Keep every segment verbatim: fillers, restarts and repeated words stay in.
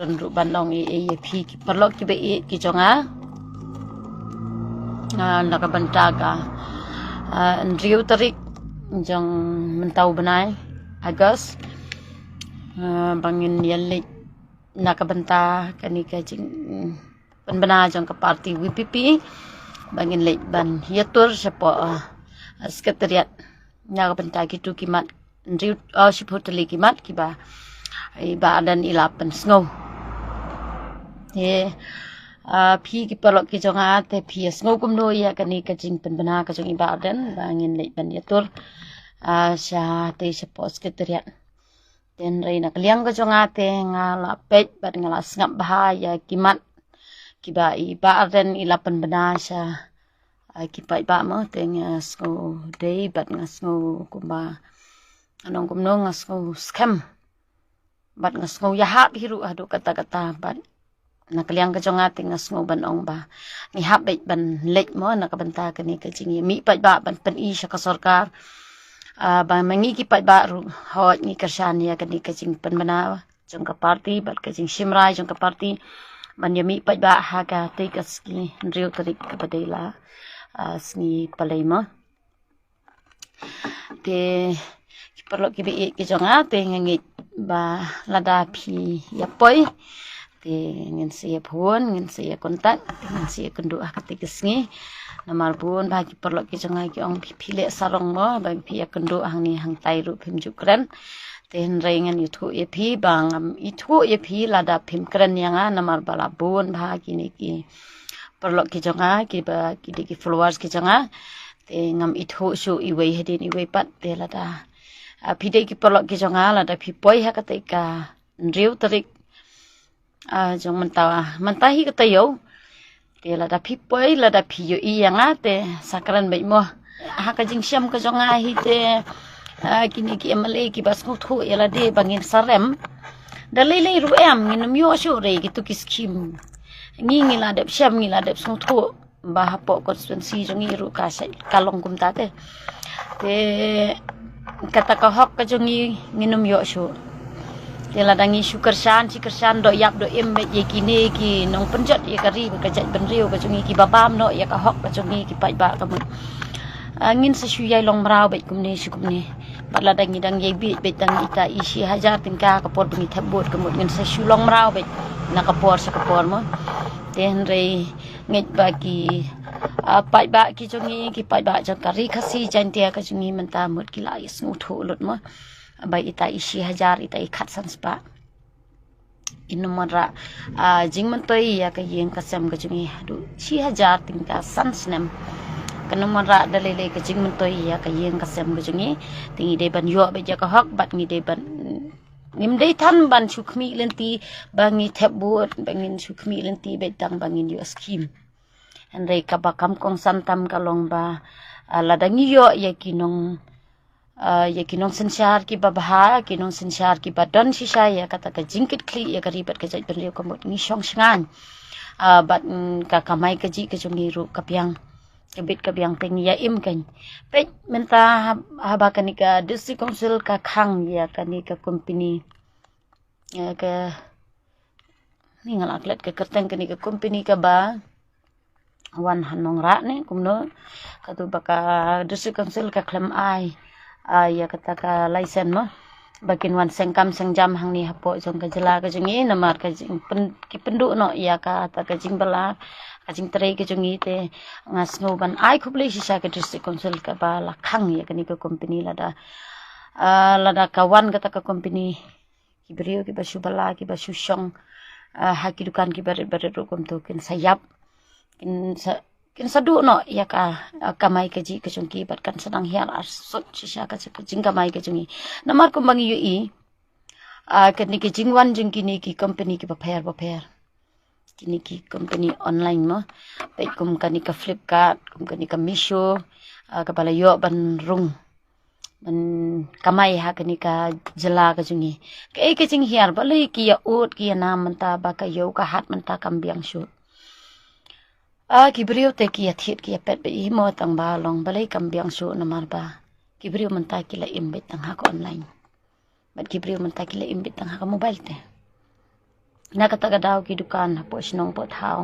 Ruh ban ong ïa phi ki paralok kiba ïeit ki jong nga, na ka bynta ka hynriew tarik jong mynta u bnai August, ba ngin ïa leit na ka bynta kane ka jingpynbna jong ka party VPP, ba ngin leit ban ïatur shapoh Secretariat na ka bynta kitu ki mat hynriew, shiphew tylli ki mat kiba i Bah Ardent i la pynsngew. Te phi ki paralok ki jong nga, te phi ïa sngew kumno ïa kane ka jingpynbna ka jong i Bah Ardent ba ngin leit ban ïatur sha te shapoh Secretariat. Te hynrei na ka liang ka jong nga te nga la peit bad nga la sngap bha ïa ki mat kiba i Bah Ardent i la pynbna sha ki paidbah mo. Te nga sngew dei bad nga sngew kumba, ngan ong kumno, nga sngew skhem bad nga sngew ïahap hi ruh haduh katta katta. Bad na ka liang ka jong nga te nga sngew ban ong ba ngi hap beit ban leit mo na ka bynta kane ka jingïamih paidbah ban pyni sha ka sorkar ba ma ngi ki paidbah ruh hooid ngi kyrshan ïa kane ka jingpynbna jong ka party bad ka jingshim rai jong ka party ban ïamih paidbah ha katei ka sngi hynriew tarik kaba dei la sngi Palei mo. Te ki paralok kiba ïeit ki jong nga, te nga ngeit ba lada phi ïa poi te ngin sa ïa phone, ngin sa ïa contact, te ngin sa ïa kynduh ha katei ka sngi. Namar bun bha ki paralok ki jong nga ki ong phi, phi leh sarong mo ba phi ïa kynduh hangne hangtai ruh phim ju kren. Te hynrei ngan ithuh ïa phi ba ngam ithuh ïa phi lada phim kren ïa nga, namar ba la bun bha kine ki paralok ki jong nga kiba ki dei ki followers ki jong nga. Te ngam ithuh shuh iwei hadien iwei pat. Te lada phi dei ki paralok ki jong nga, lada phi poi ha katei ka hynriew tarik jong mynta, mynta hi ka taïew. Te lada phi poi, lada phi ïohi ïa nga te sa kren beit mo. Ha ka jingshem ka jong nga hi te kine ki MLA kiba sngewthuh ïa lade ba ngin sa rem, da lei lei ruh em, ngin ym ïoh shuh re kitu ki skim. Ngi ngi la dep shem, ngi la dep sngewthuh ba hapoh constituency jong ngi ruh ka shait ka long kumta te. Te kata ka hok ka jong ngi ngin ym ïoh shuh. Te lada ngi shu kyrshan shi kyrshan doh ïap doh im beit ïa kine ki nongpynjot ïa ka ri bad ka jaitbynriew ka jong ngi, kiba bam noh ïa ka hok ka jong ngi ki paidbah ka mut. Ngin sa shu ïai long mraw beit kumne shi kumne. Bad lada ngi dang ïai bieit beit tang ita i shi hajar tyngka ka por ba ngi thep vote ka mut ngin sa shu long mraw beit na ka por sha ka por mo. Te hynrei ngeit ba ki paidbah ki jong ngi, ki paidbah jong ka Ri Khasi Jaiñtia ka jong ngi mynta mut ki la ïa sngewthuh lut mo. Ba ita i shi hajar, ita i khatsan spah kin ym wanrah jingmyntoi ïa ka ïing ka sem ka jong ngi haduh shi hajar tyngka san snem. Kan ym wanrah da lei lei ka jingmyntoi ïa ka ïing ka sem ka jong ngi. Te ngi dei ban ïoh beit ïa ka hok bad ngi dei ban, ngim dei than ban shu khmih lynti ba ngi thep vote, ba ngin shu khmih lynti beit tang ba ngin ïoh skim. Hynrei kaba kham kongsan tam ka long ba lada ngi ïoh ïa ki nong ïa ki nongsynshar kiba bha, ki nongsynshar kiba don shisha ïa kata ka jingkitkhlieh ïa ka ri bad ka jaitbynriew ka mut ngi shong shngaiñ. Bad ka kamai kajih ka jong ngi ruh ka biang, ka bit ka biang te ngi ïa im kein. Peit mynta haba kane ka District Council ka khang ïa kane ka company, ïa ka, ni nga la klet ka kyrteng kane ka company kaba wan ha Nongrah ne kumno, katu ba ka District Council ka khlem ai ïa kata ka license mo ba kin wan seng kam seng jam hangne hapoh jong ka jylla ka jong ngi. Namar ka jing, ki pynduh noh ïa kata ka jingbylla, ka jingtrei ka jong ngi. Te nga sngew ban ai khublei shisha ka District Council kaba la khang ïa kane ka company. Lada lada ka wan kata ka company, ki briew kiba shu bylla, kiba shu shong ha ki dukan kiba rit ba rit ruh kumto kin sa ïap, kin sa, kin sa duh noh ïa ka kamai kajih ka jong ki bad kan sa dang hiar arsut shisha ka jingkamai ka jong ngi. Namar kumba ngi ïohi kane ka jingwan jong kine ki company kiba pher ba pher, kine ki company online mo, peit kum kane ka Flipkart, kum kane ka Meesho, kaba la ïoh ban rung ban kamai ha kane ka jylla ka jong ngi. Kaei ka jinghiar, balei ki ïa ud ki ïa nam mynta ba ka ïew ka hat mynta kam biang shuh? Ki briew te ki ïa thied ki ïa peit beit hi mo, tang ba long balei kam biang shuh, namar ba ki briew mynta ki la im beit tang ha ka online. Bad ki briew mynta ki la im beit tang ha ka mobile te. Na kata ka daw ki dukan hapoh shnong poh thaw,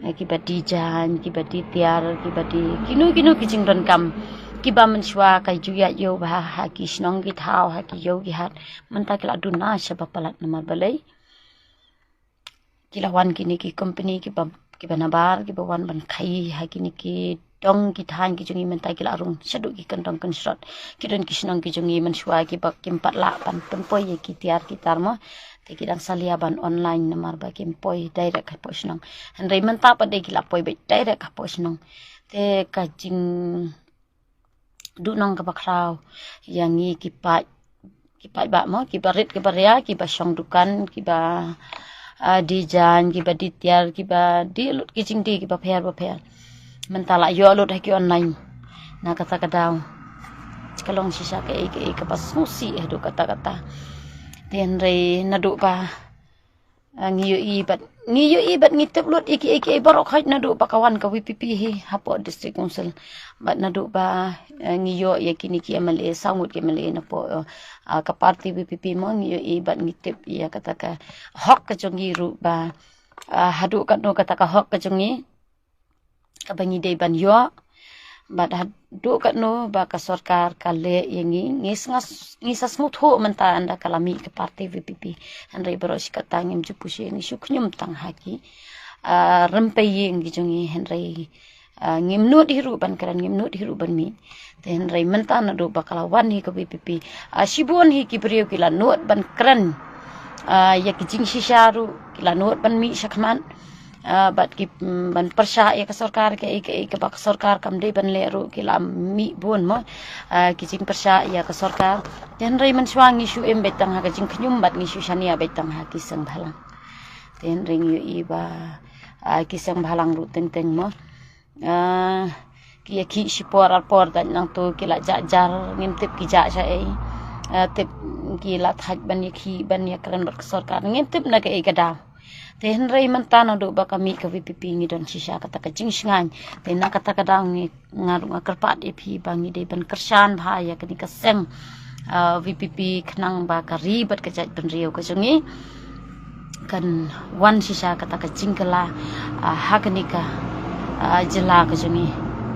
eh, kiba die jaiñ, kiba die tiar, kiba die kino kino ki jingdonkam, kiba mynshuwa ka ju ïaid ïew bha ha ki shnong ki thaw, ha ki ïew ki hat, mynta ki la duna shaba palat. Namar balei? Ki la wan kine ki company kiba, kiba nabar, kiba wan ban khaïi ha kine ki dong ki thaiñ ki jong ngi. Mynta ki la rung shaduh ki kyndong kynshrot. Ki don ki shnong ki jong ngi mynshuwa kiba kim pat lah ban pynpoi ïa ki tiar ki tar mo, te ki dang salia ban online namar ba kim poi direct hapoh shnong. Hynrei mynta pat de ki la poi beit direct hapoh shnong. Te ka jingduhnong kaba khraw ïa ngi ki paid, ki paidbah mo, kiba rit kiba ria, kiba shong dukan, kiba, ah, die jaiñ, kiba die tiar, kiba die lut ki jingdie kiba pher ba pher, mynta la ïoh lut ha ki online. Na kata ka daw ka long shisha kaei kaei kaba sngewsih haduh katta katta. Te hynrei naduh ba, ah, ngi ïohi bad, ngi ïohi bad ngi tip lut ïa kiei kiei baroh khoit naduh ba ka wan ka VPP hi hapoh District Council. Bad naduh ba, ah, ngi ïoh ïa kine ki MLA, saw ngut ki MLA napoh, ah, ka party VPP mo, ngi ïohi bad ngi tip ïa kata ka hok ka jong ngi ruh ba, ah, haduh katno kata ka hok ka jong ngi kaba ngi dei ban ïoh. Bad haduh katno ba ka sorkar ka leh ïa ngi, ngi sngas, ngi sa sngewthuh mynta ynda ka la mih ka party VPP. Hynrei baroh shi katta ngim ju pyrshah, ngi shu khñium tang ha ki, ah, rympei ïing ki jong ngi, hynrei, ah, ngim nud hi ruh ban kren, ngim nud hi ruh ban mih. Te hynrei mynta naduh ba ka la wan hi ka VPP, ah, shibun hi ki briew ki la nud ban kren, ah, ïa ki jingshisha ruh, ki la nud ban mih shakhmat, ah, bad ki, mm, ban pyrshah ïa ka sorkar kaei kaei kaba ka sorkar kam dei ban leh ruh ki la mih bun mo, ah, ki jingpyrshah ïa ka sorkar. Te hynrei mynshuwa ngi shu im beit tang ha ka jingkhñium bad ngi shu shaniah beit tang ha ki seng bhalang. Te hynrei ngi ïohi ba, ah, ki seng bhalang ruh teng teng mo, ah, ki ïa khih shipor arpor, dang nangto ki la jah jar, ngim tip ki jah shaei. Ah, tip ki la thait ban ïa khih ban ïa kren bad ka sorkar, ngim tip na kaei ka daw. Te hynrei mynta naduh ba ka mih ka VPP ngi don shisha kata ka jingshngaiñ. Te na kata ka daw ngi, nga ruh nga kyrpad ïa phi ba ngi dei ban kyrshan bha ïa kane ka seng, ah, VPP khnang ba ka ri bad ka jaitbynriew ka jong ngi kan wan shisha kata ka jingkylla, ah, ha kane ka, ah, jylla ka jong ngi.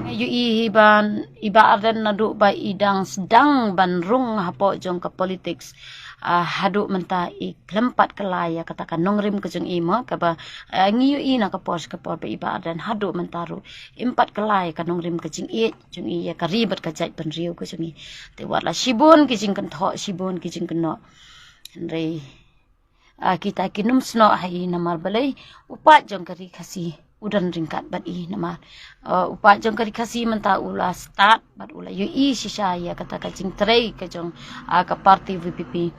Ngi ïohi hi ba i Bah Ardent naduh ba i dang sdang ban rung hapoh jong ka politics, ah, haduh mynta i khlem pat kylla ïa kata ka nongrim ka jong i mo, kaba, ah, ngi ïohi na ka por sha ka por ba i Bah Ardent haduh mynta ruh im pat kylla ïa ka nongrim ka jingïeit jong i ïa ka ri bad ka jaitbynriew ka jong i. Te wat la shibun ki jingkynthoh, shibun ki jingkynnoh, hynrei, ah, kita kin ym snoh ha i. Namar balei? U paid jong ka ri Khasi u don ryngkat bad i. Namar, ah, u paid jong ka ri Khasi mynta u la stad bad u la ïohi shisha ïa kata ka jingtrei ka jong, ah, ka party VPP.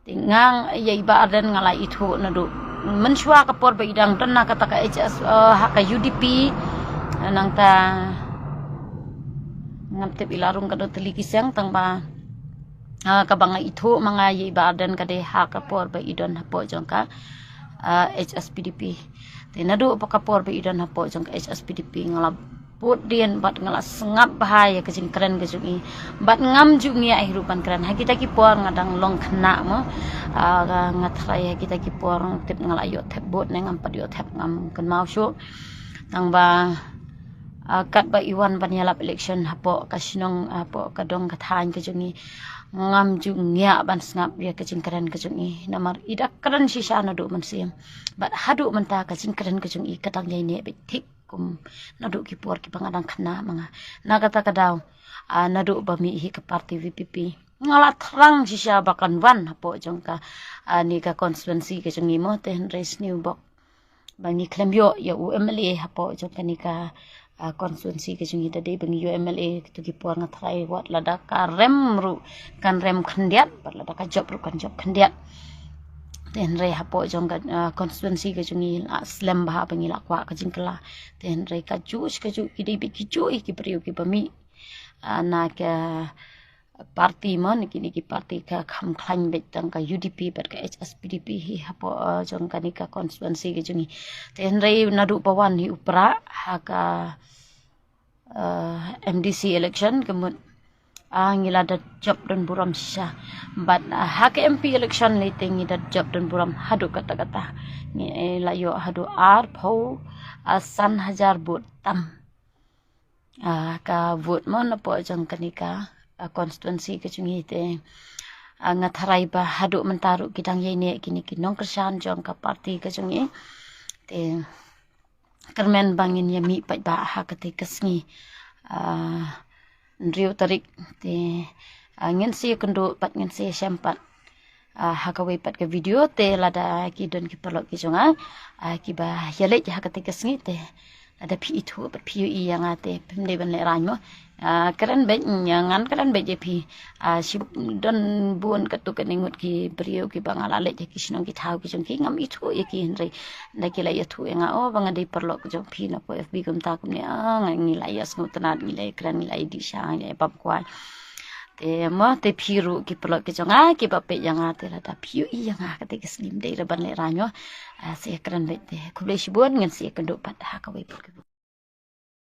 Te nga, ïa i Bah Ardent nga la ithuh naduh mynshuwa ka por ba i dang don na kata ka HS, ah, ha ka UDP. Nangta ngam tip i la rung katno tylli ki seng, tang ba, ah, kaba nga ithuh ma nga ïa i Bah Ardent ka dei ha ka por ba i don hapoh jong ka, ah, HSPDP. Te naduh ba ka por ba i don hapoh jong ka HSPDP nga la bud dien bad nga la sngap bha ïa ka jingkren ka jong i. Bad ngam ju ngiah hi ruh ban kren. Ha kita ki por nga dang long khynnah mo. Ah, nga, nga tharai ha kita ki por tip nga la ïoh thep vote ne ngam pat ïoh thep ngam kynmaw shuh. Tang ba, ah, katba i wan ban ïalap election hapoh ka shnong, hapoh ka dong ka thaiñ ka jong i, ngam ju ngiah ban sngap ïa ka jingkren ka jong i. Namar i da kren shisha naduh mynsiem. Bad haduh mynta ka jingkren ka jong i ka dang ïaineh beit thik kum naduh ki por kiba nga dang khynnah ma nga. Na kata ka daw, ah, naduh ba mih hi ka party VPP, nga la thrang shisha ba kan wan hapoh jong ka, ah, ne ka constituency ka jong i mo, te hynrei sniew bok ba ngi khlem ïoh ïa u MLA hapoh jong kane ka, ah, constituency ka jong i. Da dei ba ngi ïoh MLA kito ki por nga tharai wat lada ka rem ruh kan rem khyndiat, wat lada ka jop ruh kan jop khyndiat. Te hynrei hapoh jong ka, ah, constituency ka jong i la slem bha ba ngi la kwah ka jingkylla. Te hynrei kajuh shi kajuh ki dei beit kijuh hi ki briew kiba mih, ah, na ka party mo, ne kine ki party ka kham khlaiñ beit tang ka UDP bad ka HSPDP hi hapoh, ah, jong kane ka constituency ka jong i. Te hynrei naduh ba wan hi u Prah ha ka, ah, MDC election ka mut Ah, ngi la da jop don burom shisha. Bad, ah, ha ka M P election lei te ngi da jop don burom haduh katta katta. Ngi, eh, la ïoh haduh arphew, ah, san hajar vote tam. Ah, ka vote mo napoh jong kane ka, ah, constituency ka jong ngi te. Ah, nga tharai ba haduh mynta ruh ki dang ïai neh kine ki nongkyrshan jong ka party ka jong ngi. Te kyrmen ba ngin ïa mih pat ba ha kata ka sngi, ah, hynriew tarik te, ah, ngin sa ïakynduh pat, ngin sa ïashem pat, ah, ha kawei pat ka video. Te lada ki don ki paralok ki jong nga, ah, kiba ïaleit ha kata ka sngi te lada phi ithuh pat phi ïohi ïa nga te phim dei ban lehraiñ mo. Ah, kren beit, mm, ngan kren beit ïa phi. Ah, shi don bun katto katne ngut ki briew kiba nga la leit ha ki shnong ki thaw ki jong ki ngam ithuh ïa ki, hynrei da ki la ïathuh ïa nga, oh, ba nga dei paralok jong phi napoh F B kumta kumne, ah, nga, ngi la ïa sngewtynnat, ngi la ïa kren, ngi la ïa dih sha, ngi la ïa bam kwai. Te mo te phi ruh ki paralok ki jong nga kiba peit ïa nga te lada phi ïohi ïa nga kata ka sngi, ym dei ruh ban lehraiñ mo. Ah, sa ïakren beit te. Khublei shibun, ngin sa ïakynduh pat ha kawei pat ka